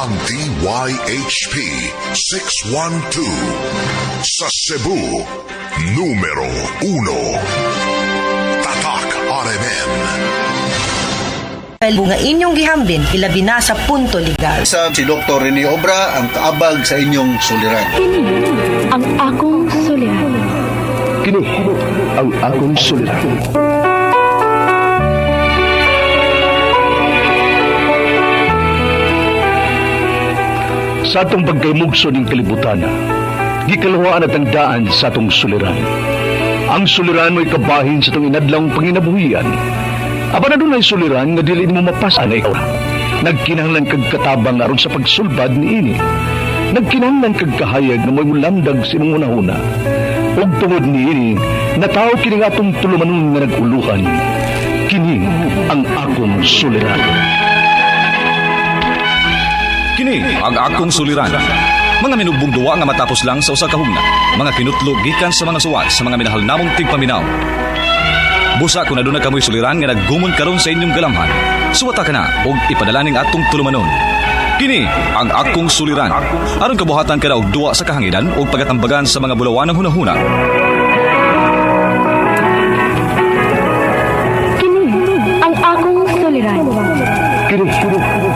Ang DYHP 612 sa Cebu, numero 1. Tatak RMN. Nga inyong gihambin ilabi na sa punto legal. Sa si Dr. Rene Obra ang kaabag sa inyong suliran. Kini ang akong suliran. Kini ang akong suliran. Sa atong pagkaymugso ning kalibutan, gikaluhaan at ang daan sa atong suliran. Ang suliran mo'y kabahin sa atong inadlawng panginabuhian. Apan adunay suliran nga dili nimo mapasan na ikaw. Nagkinahanglan kag katabang aron sa pagsulbad niini. Nagkinahanglan kag kahayag nga mo'y mulamdag sa imong hunahuna. Ug tungod niini, natawo kini nga atong tulumanon nga nag-uluhan. Kini ang akong suliran. Kini ang akong suliran. Mga minubong duwa nga matapos lang sa usa ka hugna. Mga kinutlo gikan sa mga suwat sa mga minahal namong tigpaminaw. Busa kung aduna kamoy suliran nga naggumon karon sa inyong galamhan. Suwata ka na og ipadala ning atong tulumanon. Kini ang akong suliran. Aron kabuhatan ka na og duwa sa kahanginan og pagatambagan sa mga bulawanang hunahuna. Kini ang akong suliran. Kini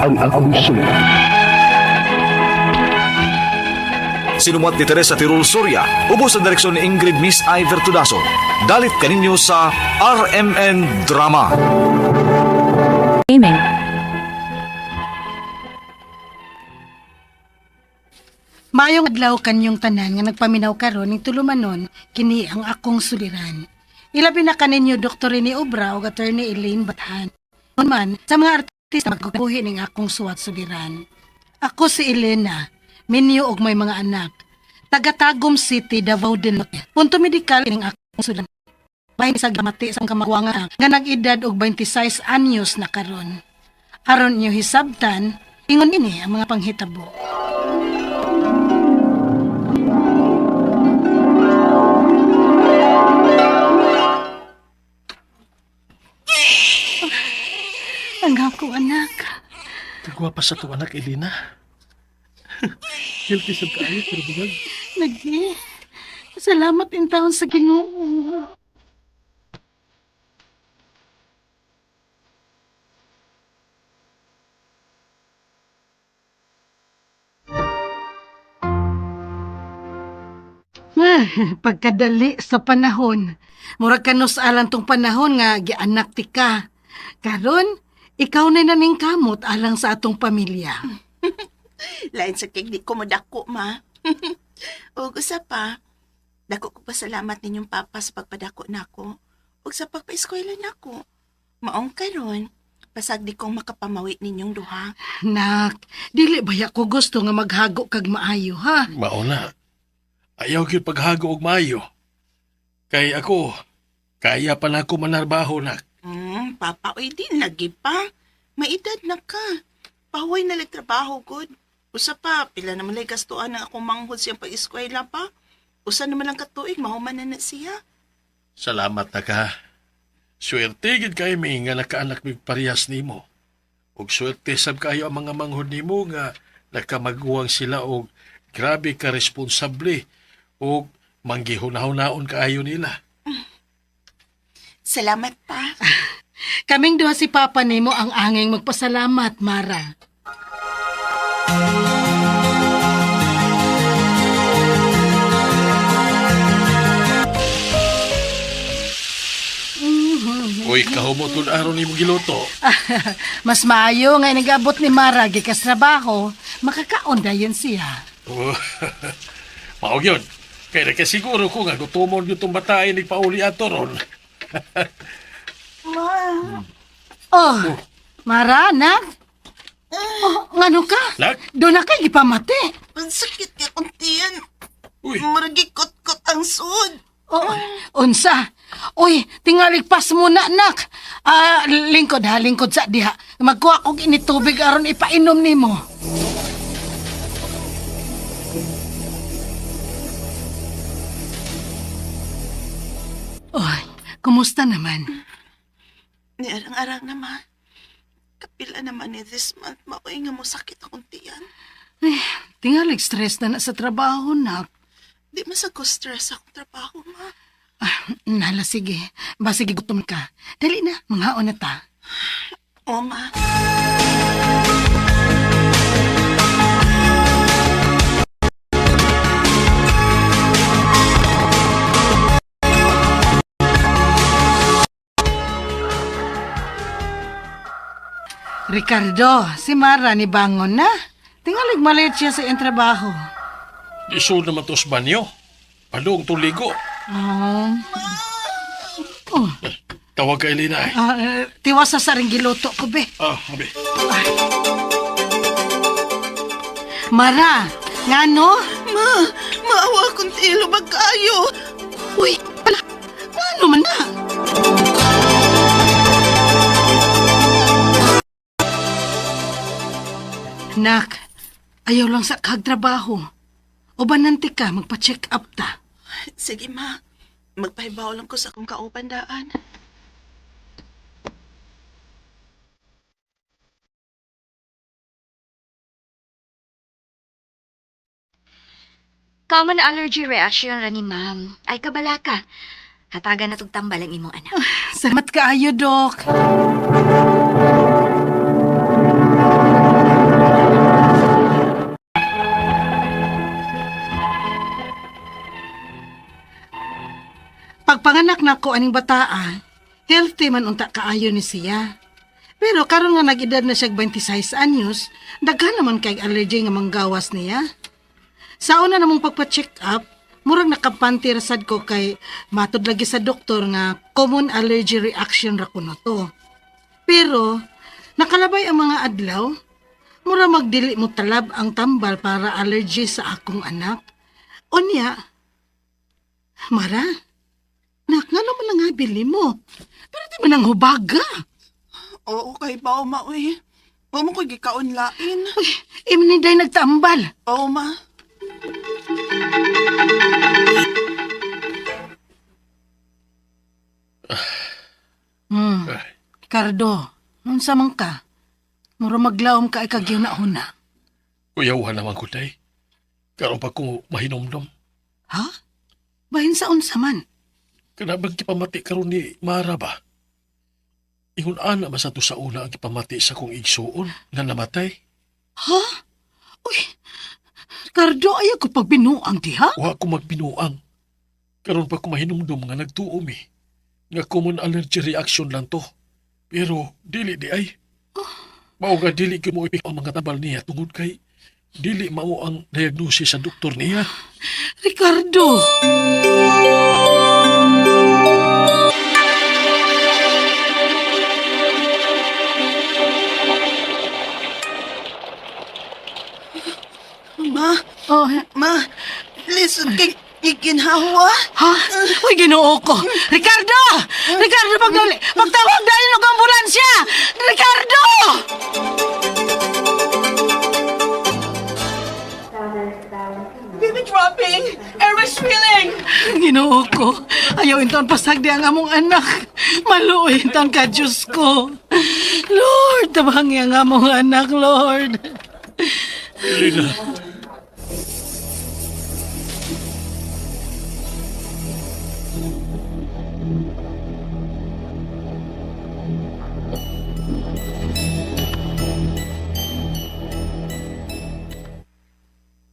ang akong suliran. Sinumuat ni Teresa Tirul Soria, ubos ang direksyon ni Ingrid Miss Iver Tudaso. Dalit kaninyo sa RMN Drama. Amen. Maayong adlaw kanyong tanan nga nagpaminaw karon ning tulumanon kini ang akong suliran. Ilabi na kaninyo Dr. Rene Obra ug Attorney Elaine Bathan. Man sa mga artista magkukuhi ning akong suwat suliran. Ako si Elena, minyo og may mga anak. Taga Tagum City, Davao del Norte. Punto medikal ning akong suliran. Bahin sa gamati sa kamaguangan nga nag-edad og 26 anyos na karon. Aron niyo hisabtan, ingon ini ang mga panghitabo. Ang akong anak. Kagwapa sa tuwa anak, Elena. Healthy sab kaayo pero bugag. Lagi. Salamat in taon sa Ginoo. Ah, pagkadali sa panahon. Murag kanus alang tong panahon nga gianak ti ka. Karon, ikaw na naning kamot alang sa atong pamilya. Lain sa kay di ko modako, ma. Ug usa pa, dako ko pasalamat ninyong papa sa pagpadako nako ug sa pagpaeskwela nako. Maong karon, pasag di kong makapamawi ninyong duha. Nak, dili baya ko gusto nga maghago kag maayo, ha? Mao na. Ayaw gyud paghago og maayo. Kay ako, kaya pa na ako manarbaho nak. Papa, oy di lagi pa. May edad na ka. Pahuway na lang trabaho, good. Usa pa, pila naman lay gastuan ang akong manghod siyang pag-eskwela pa. Usa naman lang katuig, mahuman na na siya. Salamat na ka. Swerte gid kay mi nga nakaanak mig parehas nimo. Ug swerte sab kaayo ang mga manghod nimo nga nakamaguwang sila og grabe ka responsable ug manggihuna-hunaon kaayo nila. Salamat pa. Kaming duha si Papa nimo ang anging magpasalamat, Mara. Uy, kahumot kun aron nimo giluto. Mas maayo nga nag-abot ni Mara gikas trabaho, makakaon dayon siya. Oh, Mao gyud. Kay nakasiguro ko nga gutomon gyud tong bataay ni pauli ato ron. Oh, Mara, nak. Oh, ngano ka? Nak? Doon na kay gipamati. Ang sakit kay kong tiyan. Uy, Murag kot-kot ang sud. Oh, unsa? Uy, tingalig pas muna, nak. Ah, lingkod ha, lingkod sa diha. Magkuha kog ini tubig aron ipainom nimo. Oy, kumusta naman? Ni arang-arang naman. Kapila naman ni this month, maoy nga mo sakit akong tiyan. Tingalig stress na na sa trabaho, nak. Di man sa ko stress akong trabaho, ma. Nala, sige. Basig gutom ka. Dali na, manghaon na ta. O, ma. Ricardo, si Mara ni bangon na. Tingalig malit siya sa iyang trabaho. Isol naman to sa banyo. Palong tuligo. Oh. Oh, Tawag ka, Elena eh. Tiwas sa saring giluto ko, be. Ah, abi. Mara, ngano? Ma, maawa kong tilo ba kayo? Uy, ala, ngano man na? Nak, ayaw lang sa kagtrabaho. O banante ka, magpa-check up ta. Sige, ma. Magpahibaw lang ko sa akong kauban daan. Common allergy reaction ra ni ma'am. Ay kabala ka. Hatagan na tug tambal ang imong anak. Salamat kaayo, Dok. Pagpanganak nako aning bataa, healthy man unta kaayo ni siya. Pero karon nga nag-edad na siya 26 anyos, daghan naman kay allergy nga manggawas niya. Sa una namong pagpa-check up, murag nakapanti ra sad ko kay matod lagi sa doktor nga common allergy reaction ra kuno to. Pero nakalabay ang mga adlaw, mura magdili mo talab ang tambal para allergy sa akong anak. Unya, Mara, nak nga naman ang bili mo. Pero di man ang hubaga. Oo, kay bao, ma, uy. Wa mo ko'y gikaon lain. Uy, imniday nagtambal. Oo, ma. Ay, Ricardo, unsa man ka? Mura maglaom ka ay kagyuna-una. Kuyawan naman ko, day. Karon pa ko mahinomdom. Ha? Bahin sa unsa man? Kana bang gipamati karon ni Mara ba? Ingon ana ba sa to sa una ang gipamati sa kong igsuon nga namatay? Ha? Uy, Ricardo, ayaw ko pagbinuang diha. Wa ko magbinuang. Karon pa ko mahinumdum nga nagtuo mi. Nga common allergy reaction lang to. Pero dili di ay. Mao nga dili gyud mo ipik ang mga tabal niya tungod kay dili mao ang diagnosis sa doktor niya. Ricardo! Ma, Oh, ma. Lisod kay iginhawa. ha? Uy, ginoo ko. Ricardo! Ricardo, pagdali! Pagtawag dahil og ambulansya! Ricardo! Baby dropping! Airway swelling! Ginoo ko. Ayaw inton pasagdi ang among anak. Maluoy inton ka, Diyos ko. Lord, tabangi ang among anak, Lord. Elena,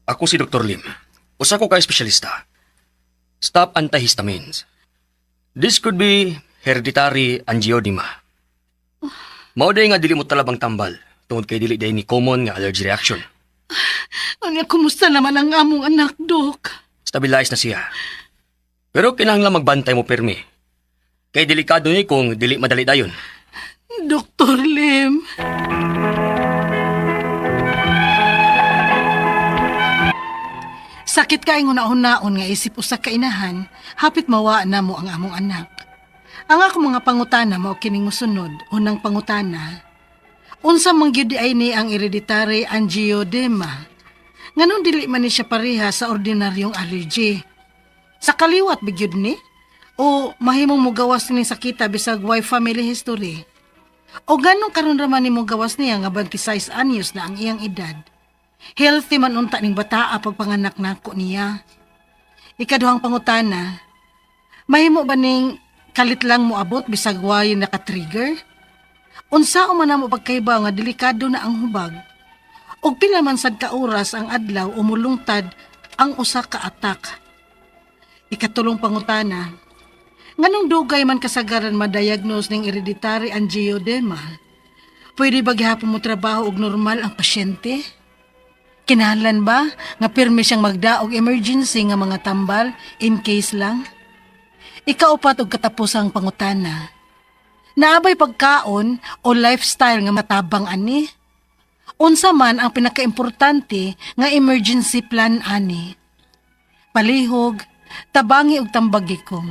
Ako si Dr. Lim. Usa ko ka espesyalista. Stop antihistamines. This could be hereditary angioedema. Mao day nga dili mo talabang tambal tungod kay dili day ni common nga allergy reaction. Ano, kumusta naman ang among anak, Dok? Stabilize na siya. Pero kinahanglan magbantay mo pirmi. Kay delikado ni kung dili madali dayon. Dr. Lim. Sakit ka una-unaon nga isip usa ka inahan, hapit mawa na mo ang among anak. Ang ako mga pangutana mao kining mosunod, unang pangutana. Unsa man gyud ay ni ang hereditary angioedema? Nganong dili man ni siya pareha sa ordinaryong allergy? Sa kaliwat bigyud ni? O mahimong mogawas ni sakita bisag way family history? O ganong karon ra man nimo gawas niya nga 26 anyos na ang iyang edad. Healthy man unta ning bataa pagpanganak nako niya. Ikaduhang pangutana, mahimo ba ning kalit lang moabot bisag way naka-trigger? Unsa man namo pagkaibaw nga delikado na ang hubag? Ug pila man sad ka oras ang adlaw o mulungtad ang usa ka atak? Ikatulong pangutana, nganong dugay man kasagaran ma-diagnose ning hereditary angioedema? Pwede ba gihapon mo trabaho og normal ang pasyente? Kinahanglan ba nga pirmi siyang magdaog emergency nga mga tambal in case lang? Ikaupat og katapusang pangutana, naa bay pagkaon o lifestyle nga matabang ani? Unsa man ang pinakaimportante nga emergency plan ani? Palihog, tabangi og tambagi ko.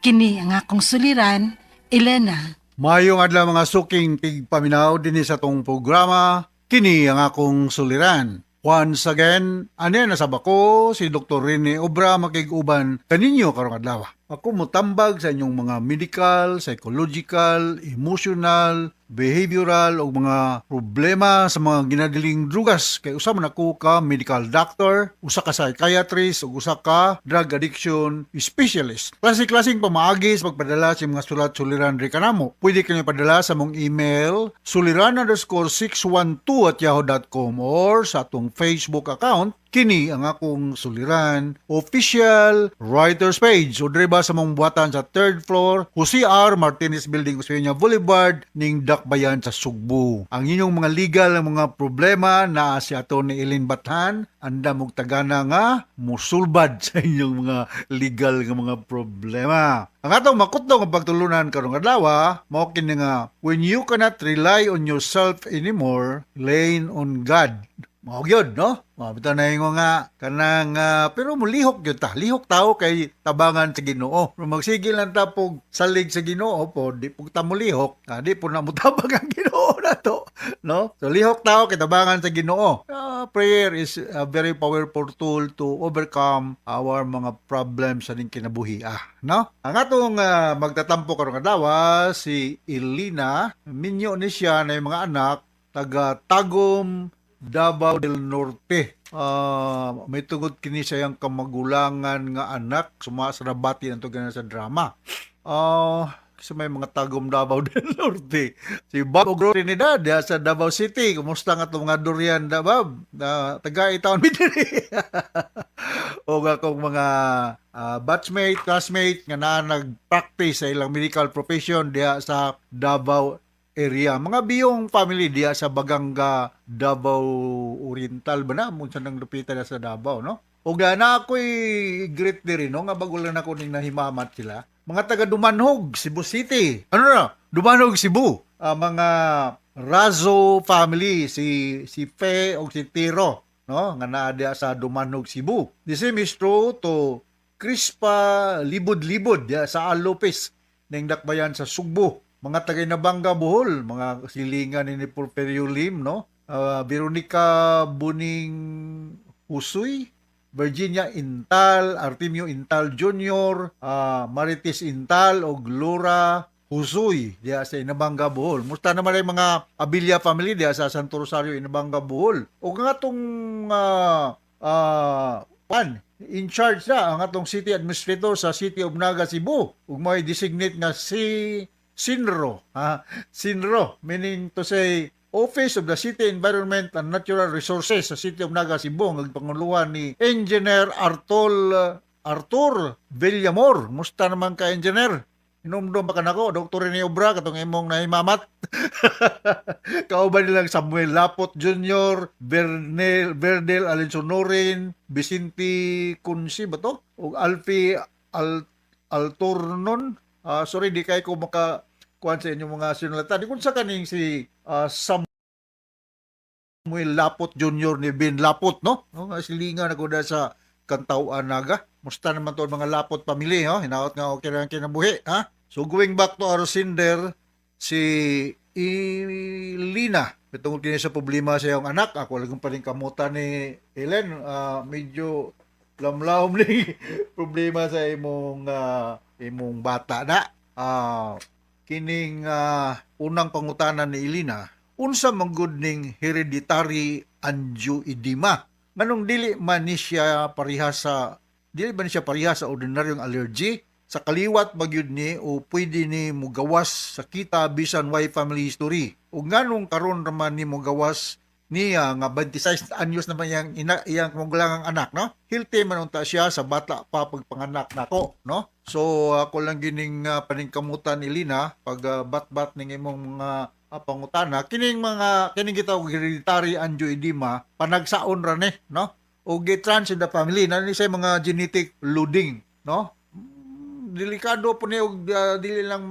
Kini ang akong suliran, Elena. Mayong adlaw, mga suking tigpaminaw, dinhi sa atong programa, Kini ang Akong Suliran. Once again, ane na sa bako si Dr. Rene Obra makig-uban kaninyo karong adlaw. Ako motambag sa inyong mga medical, psychological, emotional, behavioral o mga problema sa mga ginadiling drugas kay usa man ako ka medical doctor, usa ka psychiatrist ug usa ka drug addiction specialist. Klase-klaseng pamaagi sa pagpadala sa mga sulat suliran diri kanamo. Pwede kanyo padala sa mong email suliran_612@yahoo.com or sa atong Facebook account, Kini ang Akong Suliran Official Writers Page, o diri ba sa mong buhatan sa third floor, Jose R. Martinez Building, Osmeña Boulevard, ning Dakbayan sa Sugbo. Ang inyong mga legal nga mga problema na si Atty. Eileen Bathan, andam og tagana nga musulbad sa inyong mga legal nga mga problema. Ang atong makutlo nga pagtulunan karong adlaw mao kini nga "When you cannot rely on yourself anymore, lean on God." Mao gyud, no? Mao bitaw na ingon nga kanang pero mulihok gyud ta. Lihok tao kay tabangan sa Ginoo. Pero magsige lang ta pog salig sa Ginoo po, di pug ta mulihok, di po na mutabang ang Ginoo nato, no? So lihok tao kay tabangan sa Ginoo. Prayer is a very powerful tool to overcome our mga problems sa ning kinabuhi, no? Ang atong magtatampo karong adlaw si Elena, minyo ni siya na yung mga anak taga Tagum, Davao del Norte. May tungod kini sa iyang kamagulangan nga anak suma sa nabati ang ganan sa drama. Sa may mga Tagum, Davao del Norte. Si Bob Ogro Trinidad diha sa Davao City. Kumusta nga itong mga durian da, Bob? Na taga taon mi diri. O akong mga batchmate, classmate nga naa nag-practice sa ilang medical profession diha sa Davao area. Mga Biyong family diha sa Baganga, Davao Oriental ba na? Mun sa nang lupitan na sa Davao, no? O na ako'y greet diri, no? Nga bago lang ako ning nahimamat sila. Mga taga Dumanhog, Cebu City. Ano na? Dumanhog, Cebu. Mga Razo family, si si Fe o si Tiro, no? Nga naa diha sa Dumanhog, Cebu. The same is true to Crispa Libod-Libod diha sa Al Lopez ning Dakbayan sa Sugbo. Mga taga Inabanga, Bohol, mga silingan ni Porfirio Lim, no? Veronica Buning Husuy, Virginia Intal, Artemio Intal Jr., Marites Intal og Laura Husuy diha sa Inabanga, Bohol. Musta naman ay mga Abilia family diha sa Santo Rosario, Inabanga, Bohol. Og nga atong pan in charge na ang atong city administrator sa City of Naga, Cebu, ug may designate nga si Sinro, ha, Sinro, meaning to say Office of the City Environment and Natural Resources sa City of Naga, Cebu, ang panguluhan ni Engineer Arthur Villamor. Musta naman ka, Engineer? Hinumdum ba ka nako, Dr. Rene Obra, katong imong nahimamat? Kauban nilang Samuel Lapot Jr., Bernel, Berdel Alinsonorin, Vicente Kunsi ba to? O Alfie Altornon? Sorry, di kay ko maka kuan sa inyong mga sinulatan. Di kung sa kaning si Samuel Lapot Jr. ni Ben Lapot, no? No, nga silingan ako dahil sa Kantauan, Naga. Musta naman to ang mga Lapot family, no? Hinaot nga okay lang kinabuhi, ha? So going back to our sender, si Ilina. Tungkol kini sa problema sa iyong anak, ako lang pa rin kamutan ni Ellen, medyo lamlahom ni problema sa imong bata na. Kining unang pangutana ni Elena, unsa man gud ning hereditary angioedema? angioedema? Nganong dili man ni siya pareha sa ordinaryong allergy? Sa kaliwat ba gyud ni o pwede ni mugawas sa kita bisan way family history? O nganong karon raman ni mugawas niya nga 26 anyos naman iyang ina, iyang magulangang anak, no? Healthy man unta siya sa bata pa pagpanganak nako, no? So ako lang gining paningkamutan, Elena, pag bat-bat ning imong mga pangutana kining mga kining gitawag hereditary angioedema, panagsaon ra ni, no? O it runs in the family na ni siya mga genetic loading, no? Delikado po ni og dili lang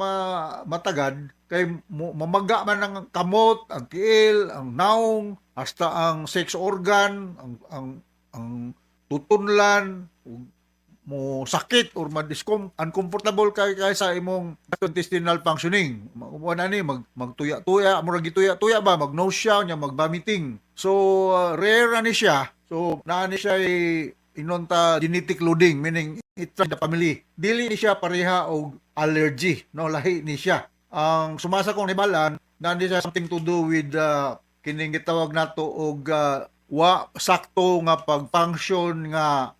matagad kay mamaga man ang kamot, ang tiil, ang naong, hasta ang sex organ, ang tutunlan, ug mo sakit or ma-discom uncomfortable kay sa imong intestinal functioning. Wala ni magtuya-tuya, murag gituya-tuya ba, mag nausea nya, mag vomiting. So rare na ni siya. So naa ni siya inonta genetic loading, meaning it runs in the family. Dili ni siya pareha og allergy, no? Lahi ni siya. Ang sumasa kong nibalan, naa ni siya something to do with kining gitawag nato og wa sakto nga pag-function nga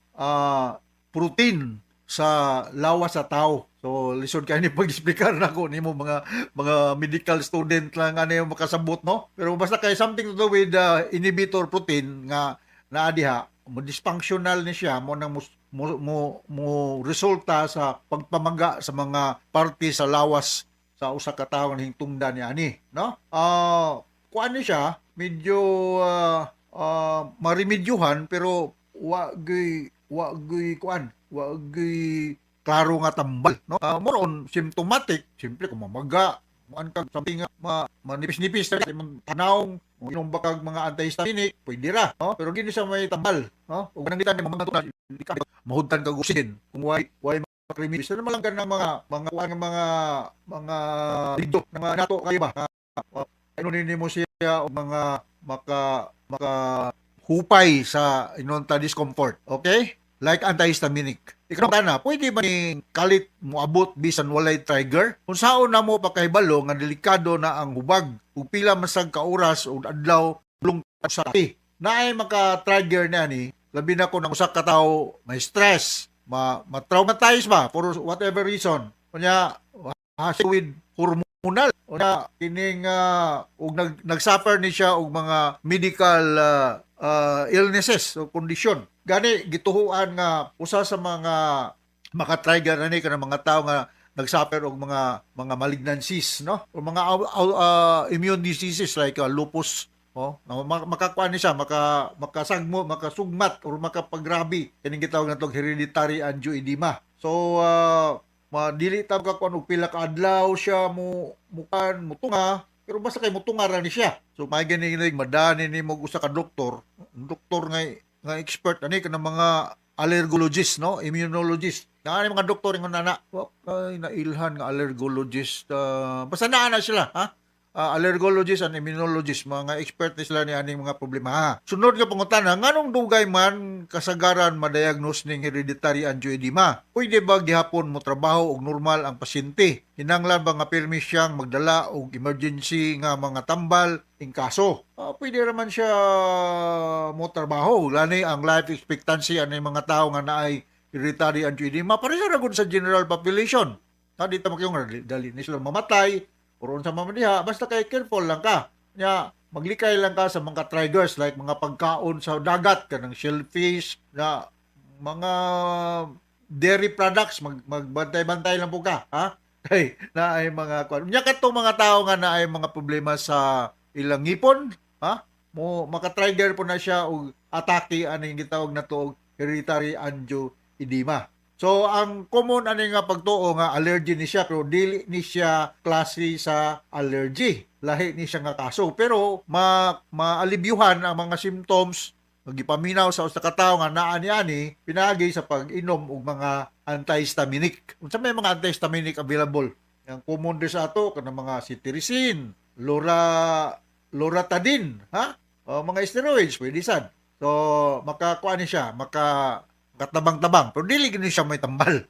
protein sa lawas sa tao. So lisod kay ni pag-explicar nako nimo, mga medical student lang ano yung makasabot, no? Pero basta kay something to do with inhibitor protein nga naa diha, mo dysfunctional ni siya, mo nang mo resulta sa pagpamaga sa mga parte sa lawas sa usa ka tawo nga hingtungdan ni ani, no? Kuan ni siya, medyo maremedyohan, pero wa gyud kuan, wa gyud klaro nga tambal, no? More on symptomatic. Simple, kung mamaga muan ka something nga manipis-nipis sa imong tanawng, mo inom ba kag mga antihistaminic, pwede ra, no? Pero gini siya may tambal, no? Ug nang ni mga tuna, di ka mahudtan kag oxygen kung way makremedyo. Sa naman lang ka ng mga kuan nga mga lido ng mga nato kayo ba, inunin nimo siya og mga maka maka hupay sa inonta discomfort, okay? Like antihistaminic. Ikaw na, pwede ba ni kalit moabot bisan walay trigger? Kung saon na mo pakahibalo nga delikado na ang hubag ug pila man sad ka oras o adlaw lung sa kape? Naay maka-trigger na ni, labi na kung ang usa ka tawo may stress, ma ma-traumatize ba for whatever reason. Unya has with hormonal. Unya kining og nag-suffer ni siya og mga medical illnesses o kondisyon. Gani gituhuan nga usa sa mga maka-trigger na ni kanang mga tao nga nag-suffer og mga malignancies, no, o mga immune diseases like lupus, oh, na makakuan ni siya, makasagmo, makasugmat or makapagrabe kining gitawag natong hereditary angioedema. So madili ta makakuan og pila ka adlaw siya mo mukan mutunga, pero basta kay mutunga ra ni siya. So may gani madani ni mo usa ka doktor, doktor nga expert ani kanang mga allergologist, no, immunologist. Naa ni mga doktor ingon nana, wa kay nailhan nga allergologist, basta naa na sila, ha. Allergologist and immunologist, mga expert ni sila ni aning mga problema, ha. Sunod nga pangutana, nganong dugay man kasagaran ma-diagnose ning hereditary angioedema? Pwede ba gihapon mo trabaho og normal ang pasyente? Kinahanglan ba nga pirmi siyang magdala og emergency nga mga tambal in kaso? Pwede raman siya mo trabaho. Lani ang life expectancy ani mga tao nga naay hereditary angioedema pareha ra gud sa general population. Ha, di ta makyong dali ni sila mamatay or unsa man diha, basta kay careful lang ka. Nya maglikay lang ka sa mga triggers like mga pagkaon sa dagat, kanang shellfish na mga dairy products, magbantay-bantay lang po ka, ha? Kay naay mga kuan. Nya katong mga tao nga naay mga problema sa ilang ngipon, ha? Mo maka-trigger po na siya og atake aning gitawag na to og hereditary angioedema. So ang common ani nga pagtuo nga allergy ni siya, pero dili ni siya klase sa allergy. Lahi ni siya nga kaso, pero maalibyuhan ang mga symptoms gipaminaw sa usa ka tawo nga naa ni ani pinaagi sa pag-inom og mga antihistaminic. Unsa may mga antihistaminic available? Ang common di sa ato kanang mga cetirizine, loratadine, ha? O, mga steroids pwede sad. So makakuan ni siya, maka Katabang-tabang. Pero dili gini siya may tambal.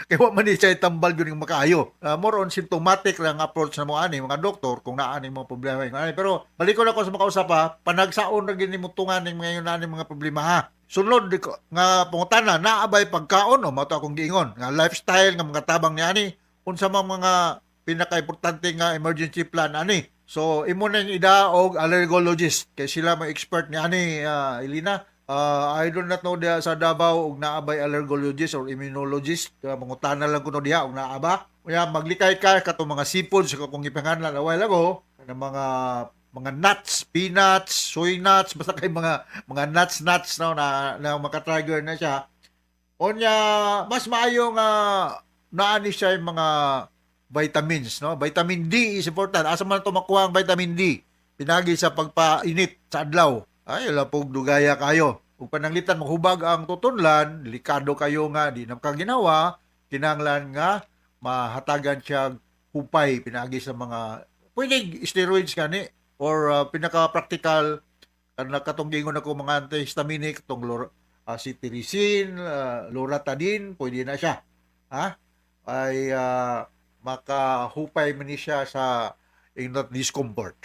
Kay wa man ni siya tambal gyud yung makaayo. More on symptomatic lang ang approach na mo ani mga doktor kung naa ni mga problema yung ani. Pero balikon ako sa makausap ha, panagsaon ra gini mo tungan ning mga yun ani mga problema ha. Sunod nga pangutana, naa bay pagkaon o mao to akong giingon nga lifestyle nga mga tabang ni ani unsa man mga pinaka-importante nga emergency plan ani. So imo nang ida og allergologist kay sila may expert ni ani, Elina. I do not know diha sa Davao og naa bay allergologist or immunologist. Mangutana lang kuno diha og naa ba. Kaya maglikay ka katong mga seafoods kung gipanganlan a while ago ng mga nuts, peanuts, soy nuts, basta kay mga nuts nuts no na, na maka-trigger na siya. Onya mas maayo nga naa ni siya yung mga vitamins, no? Vitamin D is important. Asa man to makuha ang vitamin D? Pinagi sa pagpainit sa adlaw. Ay, wala pong dugaya kayo. Ug pananglitan mahubag ang tutunlan, delikado kayo nga di na kaginawa, kinahanglan nga mahatagan siya hupay pinagi sa mga pwede steroids kani or pinaka-practical kana katong giingon ako mga antihistaminic tong cetirizine, loratadine, pwede na siya. Ha? Ay makahupay man ni siya sa ingot discomfort.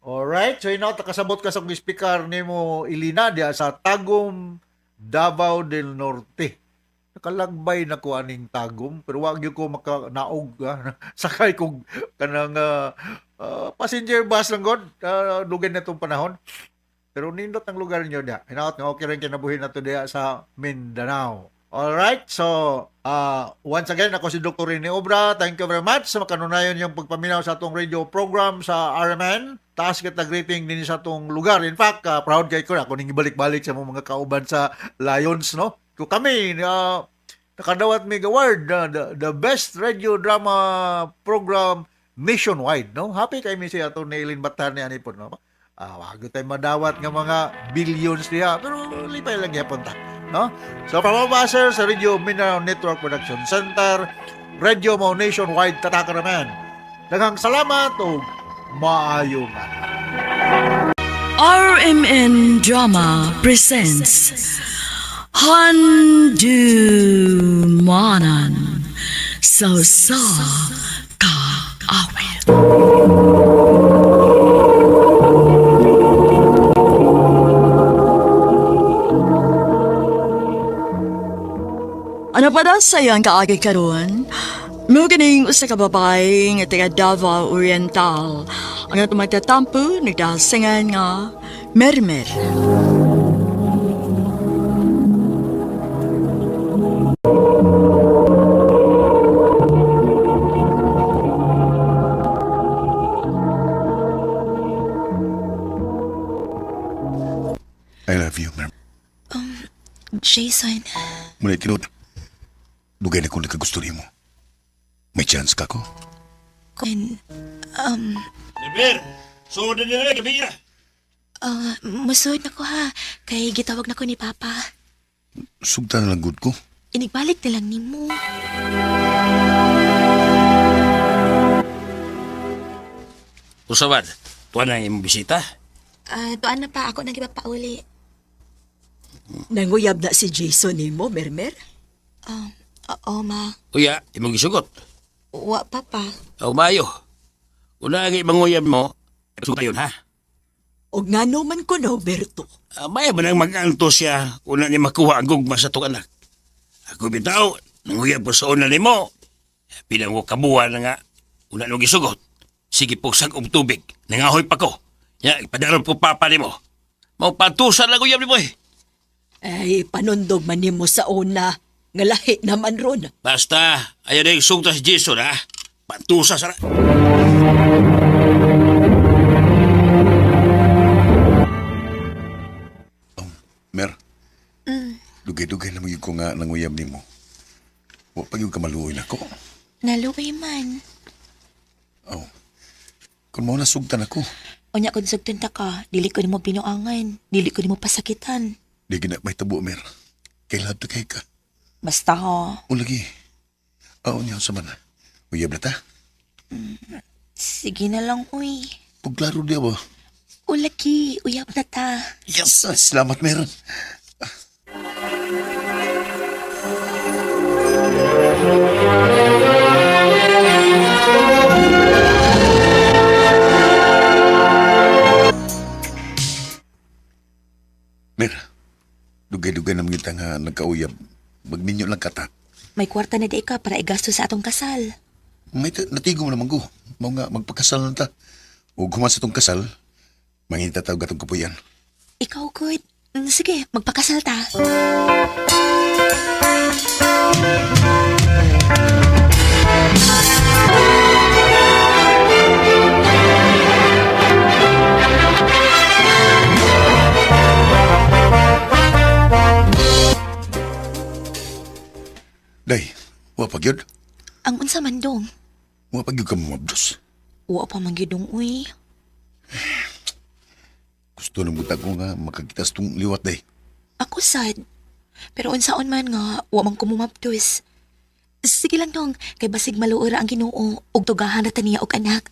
Alright, so inaw kasabot ka sa kong speaker nimo Ilina diya sa Tagum, Davao del Norte. Nakalagbay na ko aning Tagum pero wag gyud ko maka naog ah. Sakay kog kanang passenger bus lang god, dugay na tong panahon. Pero nindot ang lugar niyo diya. Hinaot nga okay rin kinabuhi na to diya sa Mindanao. Alright, so once again, ako si Dr. Rene Obra. Thank you very much sa makanunayon yung pagpaminaw sa atong radio program sa RMN. Taas kita greeting din sa atong lugar. In fact, proud kay ko ako ning ibalik-balik sa mga kauban sa Lions, no? Kung kami, nakadawat mig award, the best radio drama program nationwide, no? Happy kay mi siya atong Nailin Batan ni ani po, no? Wag tayo madawat nga mga billions diha, pero lipay lang gyapon ta, no? So from all of us here sa Radio Mindanao Network Production Center, Radio Mo Nationwide, tataka naman. Daghang salamat ug maayong adlaw. RMN Drama presents Handumanan sa Sa Kaawit. Ano pa daw sa'yo ang kaagi karon? Mo ganing usa ka babae nga taga Davao Oriental. Ang atong magtatampo nagdasingan nga Mermer. I love you, Mer. Jason, Muna tinuod. Dugay na kong nagkagusto nimo. May chance ka ko? kun, Liber, sugod na nila gabi na. Musuod na ko ha, kay gitawag na ko ni Papa. Sugtan na lang gud ko. Inigbalik na lang nimo. Usawan, tuwan ang imong bisita. Tuan na pa ako nang ipapauli. Nanguyab na si Jason nimo, Mermer? Oo, ma. Uya, imong gisugot. Wa pa pa. Aw maayo. Una ang imong mo, sugot yun ha. Og ngano man ko no, Berto. Maya man ang mag-anto siya una ni makuha ang gugma sa itong anak. Ako bitaw, nanguyab ko sa una nimo. Bilang ko kabuhan na nga, una nung gisugot. Sige po sag og tubig, nangahoy pa ko. Ya, ipadaron po papa nimo. Maupatusan lang uyab nimo eh. Ay, panundog man nimo sa una. Nga lahi naman ron. Basta, ayaw na yung sugta si Jason ha. Patusa sa... Mer. Dugay-dugay na mo ko nga nanguyab nimo. Wa pa gyud ka maluoy nako. Naluoy man. Oh. Kung mao na sugtan ako, Unya kun sugton ta ka, dili ko nimo binuangan, dili ko nimo pasakitan. di gina may tabo, Mer. Kay love ta kay ka. Basta ho. O lagi. Aon niya sa man. Uyab na ta. Sige na lang, uy. Pagklaro diya ba? Ulaki, uyab na ta. Yes, salamat, Mer. Mer, dugay-dugay naman kita nga nagkauyab. Magminyo lang kata. May kwarta na di ka para igasto sa atong kasal. May natigo mo naman ko. Mao nga, magpakasal na ta. O human sa tong kasal, manginta tawag atong kapuyan. Ikaw, good. Sige, magpakasal ta. Day, wa pa gyud. Ang unsa man dong. Wa pa gyud ka mamabdos. Wa pa man gyud dong, uy. Gusto nang buta ko nga makakita sa tong liwat, day. Ako sad. Pero unsaon man nga, wa man ko mumabdos. Sige lang dong, kay basig maluora ang Ginoo ug tugahan na ta niya og anak.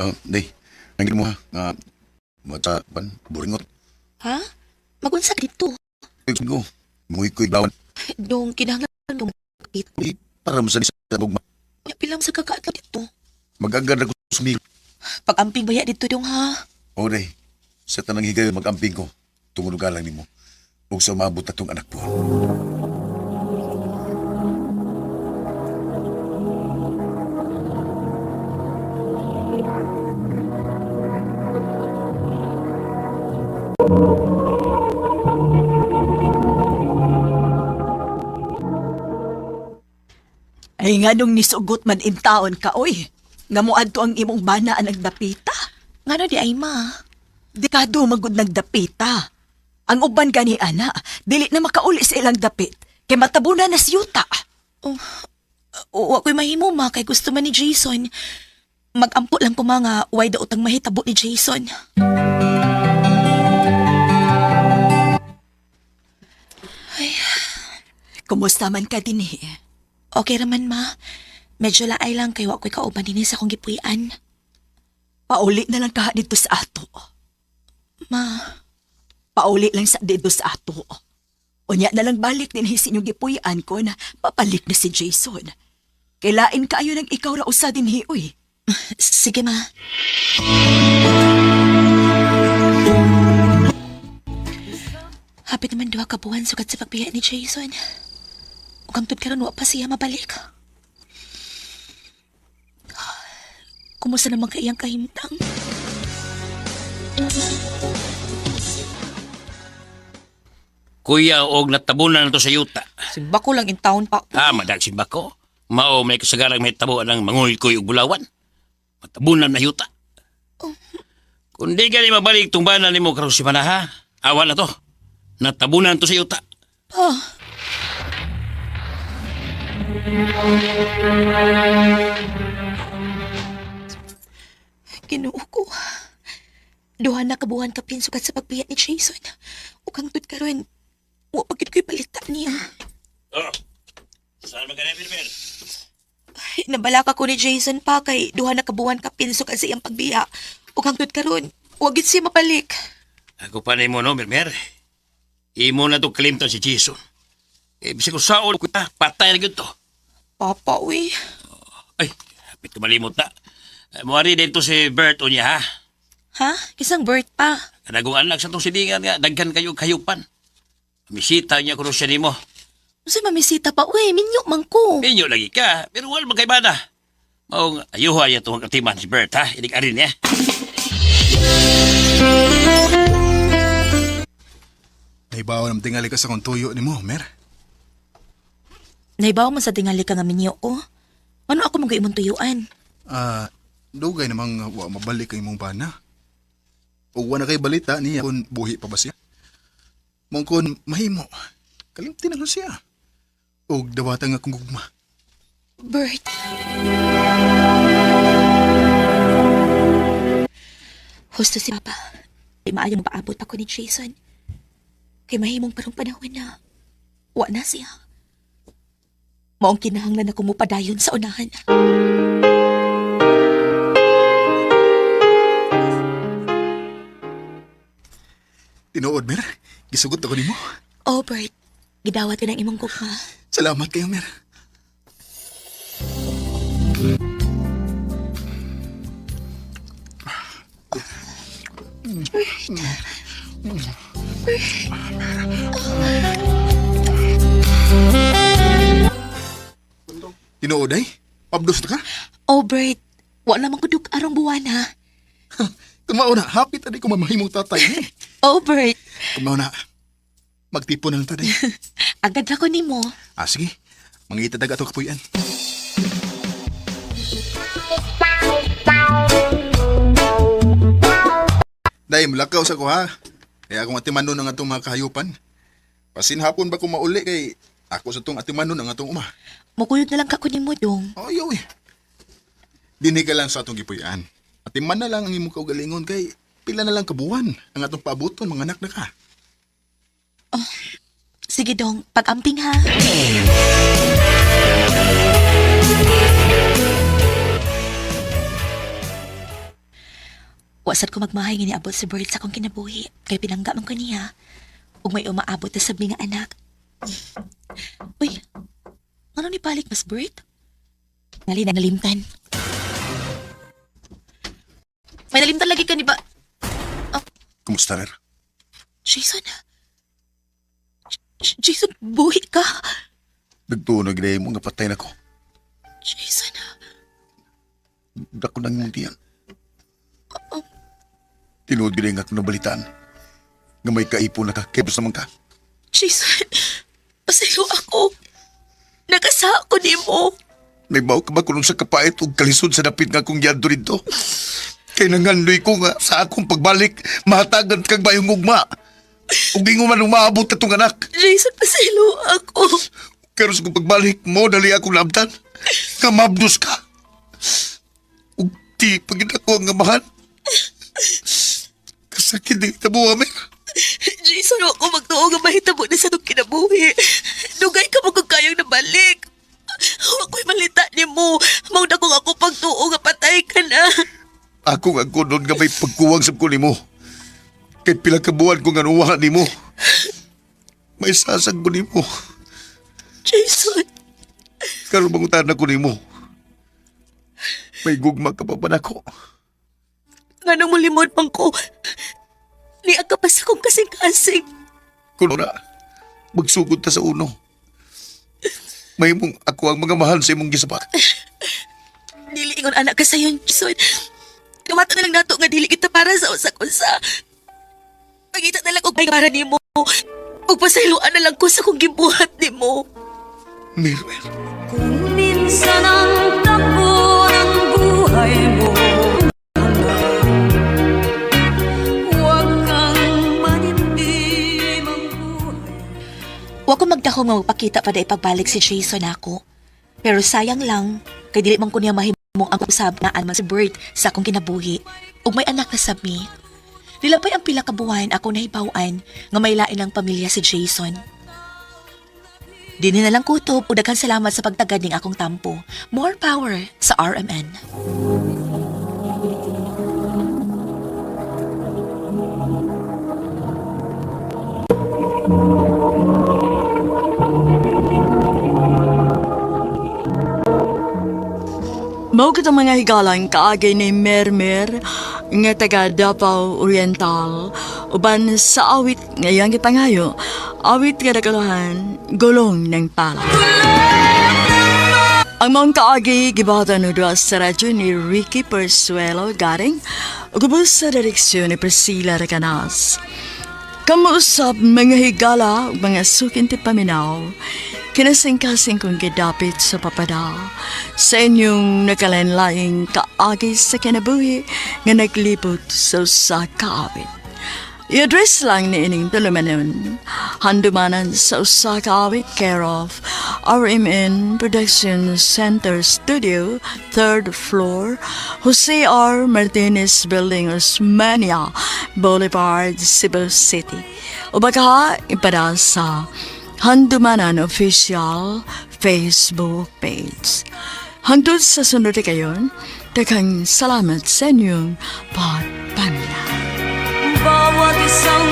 Ah, day, nangin mo ha, nga mata pan, buringot. Ha? Magunsa ka dito. Ko, muy ko'y bawan. Dong, kinahanglan dong makit. Eh, para mo sa sa bugma. Nya pilang sa kakaadlaw dito. Mag-agad ako sumil. Pag-amping baya dito dong ha. O, day, sa tanang higayon mag-amping ko, tungod galang nimo. Ug sa umabot na tong anak ko. Ay nga nung nisugot man intaon ka, oy. Nga moadto ang imong bana ang nagdapita. Ngano di ay ma? Dekado magud nagdapita. Ang uban gani ana, dili na makauli sa ilang dapit. Kay matabunan na siyuta. Oh, wa ko'y mahimo ma kay gusto man ni Jason. Magampo lang ko mga why daw utang mahitabo ni Jason. Kumusta man ka dinhi? Okay raman ma. Medyo laay lang kay wa ko'y kauban dinhi sa akong gipuy-an. Pauli na lang ka dito sa ato. Ma, Pauli lang sa dito sa ato. Unya na lang balik din sa inyong gipuy-an ko na papalik na si Jason. Kailain kaayo nang ikaw ra usa dinhi, uy. sige ma. Hapit naman duha ka buwan sukat sa pagbiya ni Jason. Ug hangtod karon wa pa siya mabalik. Kumusta naman kay iyang kahimtang? Kuya og natabunan na to sa yuta. Simba ko lang in town pa. Ah, madag simba ko. Mao may kasagarang may tabo ang manguy-kuy og bulawan. Matabunan na yuta. Kung di ka ni mabalik tong bana nimo karon si ha. Awa na to. Natabunan to sa yuta. Pa. Ginoo ko. Duha na kabuhan kapin sukat sa pagbiya ni Jason. Ug hangtod karon, wa pa gid ko'y balita niya. Oh. Saan man ka na, Pirpir? Ay, nabalaka ko ni Jason pa kay duha na kabuhan kapin sukat sa iyang pagbiya. Ug hangtod karon, wa gid siya mabalik. Ako pa nimo no, Mermer. Imo na to kalimtan si Jason. Eh, bisag ko saol ko ta, patay na gyud to. Papa, uy. Ay, hapit ko malimot na. Eh, Muari dito si Bert unya ha. Ha? Isang birth pa. Kanagong anak sa tong silingan nga, daghan kayo kayupan. Misita niya kuno siya nimo. Unsay mamisita pa, uy, minyo man ko. Minyo lagi ka, pero wala magkaibana. Maong ayuha niya itong katiman si Bert ha, inig arin niya. Naibaw ng tingali ka sa kong tuyo ni mo, Mer. Naibaw man sa tingali ka nga minyo ko. Ano ako mga imong tuyuan? Ah, dugay namang wa mabalik ang imong bana. Ug wa na kay balita niya kung buhi pa ba siya. Mong kun mahimo, kalimti na lang siya. Ug dawatan nga kong gugma. Bert. Husto si Papa. Di maayo mapaabot ako ni Jason. Kay mahimong parang panahon na wa na siya. Maong kinahanglan ako mupadayon sa unahan. Tinuod, Mer. Gisugot ako nimo. Oh, Bert. Gidawat ko ng imong gugma. Salamat kayo, Mer. Tinuod ay? Pabdos na ka? Oh, Bert, wa naman ko dug arong buwan ha. Kumao na, hapit adi ko mamahimong tatay. Eh. Oh, Bert, Kumao na, magtipon na lang taday. agad ra ko nimo. Ah, sige. Mangita dag ato kapuyan. Day, mulakaw sa ko ha. Kaya akong atimanon ang atong mga kahayupan. Pasin hapon ba kung mauli kay ako sa tong atimanon ang atong uma. Mukuyog na lang ka ko nimo dong. Ayaw eh. Dinhi ka lang sa atong gipuy-an. Atiman na lang ang imong kaugalingon kay pila na lang kabuwan ang atong paabuton mga anak na ka. Sige dong, pag-amping ha. Wasad ko magmahay nga niabot si Bert sa akong kinabuhi. Kay pinangga man ko niya. Ug may umaabot na sa nga anak. Uy, ano ni balik mas Bert? Ngali na nalimtan. May nalimtan lagi ka ni ba? Kumusta, Mer? Jason? Jason, buhi ka. Nagtuo na ginay mo nga patay na ko. Jason, Dako nang imong tiyan. Tinuod ginay nga akong nabalitaan. Nga may kaipo na ka, kay naman ka. Jason, pasaylo ako. Nagasa ako nimo. Nagbaw ka ba kunong sa kapait ug kalisod sa dapit nga akong giadto didto? Kay nangandoy ko nga sa akong pagbalik, mahatagan kag bayong ugma. Ug ingon man umaabot atong anak. Jason, pasaylo ako. Pero sa akong pagbalik mo, dali akong laabtan. Nga mabdos ka. Ug di pagid ako ang amahan. Kasakit di tabo, Amir. Jason, ako magtuo nga mahitabo na sa itong kinabuhi. Dugay ka mo kung kayang nabalik. Ako'y malita ni mo. Mauna kong ako pagtuo nga patay ka na. Ako nga kunon nga may pagkuwang sa ko nimo. Kay pila ka buwan ko nga nuwahan nimo. May sasag ko nimo. Jason, Karon mangutan ko nimo. May gugma ka pa ba nako? nga nang mulimod man ko. Niya ka pa sa akong kasing-kasing. Kuno na, magsugod ta sa uno. May mong ako ang mga mahal sa imong gisapak. Dili ingon anak ka sayon, Jason. Kamata na lang nato nga dili kita para sa usa-usa. Pangita na lang og may para nimo. Ug pasayloan na lang ko sa kong gibuhat nimo. Mir, Mir. Kung minsan ang takbo ng buhay mo, huwag kang manimdim ang buhay. Wa ko magdahom nga magpakita pa da ipagbalik si Jason ako. Pero sayang lang, kay dili man ko niya mahimong ang usab na man si Bert sa akong kinabuhi. Ug may anak na sab mi. Nilabay ang pila ka buwan ako nahibaw-an nga may lain ang pamilya si Jason. Dinhi na lang kutob ug daghan salamat sa pagtagad ning akong tampo. More power sa RMN. Mao kitang mga higalang kaagay ni Mermer nga taga Davao Oriental uban sa awit nga iyang gipangayo, awit nga nagkuluhan, gulong ng pala. Ang maong kaagi gibahatan og duha sa radyo ni Ricky Persuelo Garing ug ubos sa direksyon ni Priscilla Recanas. Kamuusap mga higala ug mga sukin ti paminaw, kinasingkasing kong gidapit sa papada sa inyong nakalanlaing kaagi sa kinabuhi nga naglibot sa usa ka awit. I-address lang ni ining tulumanon. Handumanan sa usa ka awit, care of RMN Production Center Studio, third floor, Jose R. Martinez Building, Osmania Boulevard, Cebu City. O baka ipada sa Handumanan Official Facebook page. Hangtod sa sunod kayon, daghang salamat sa inyong pagpamilya. Bawat isang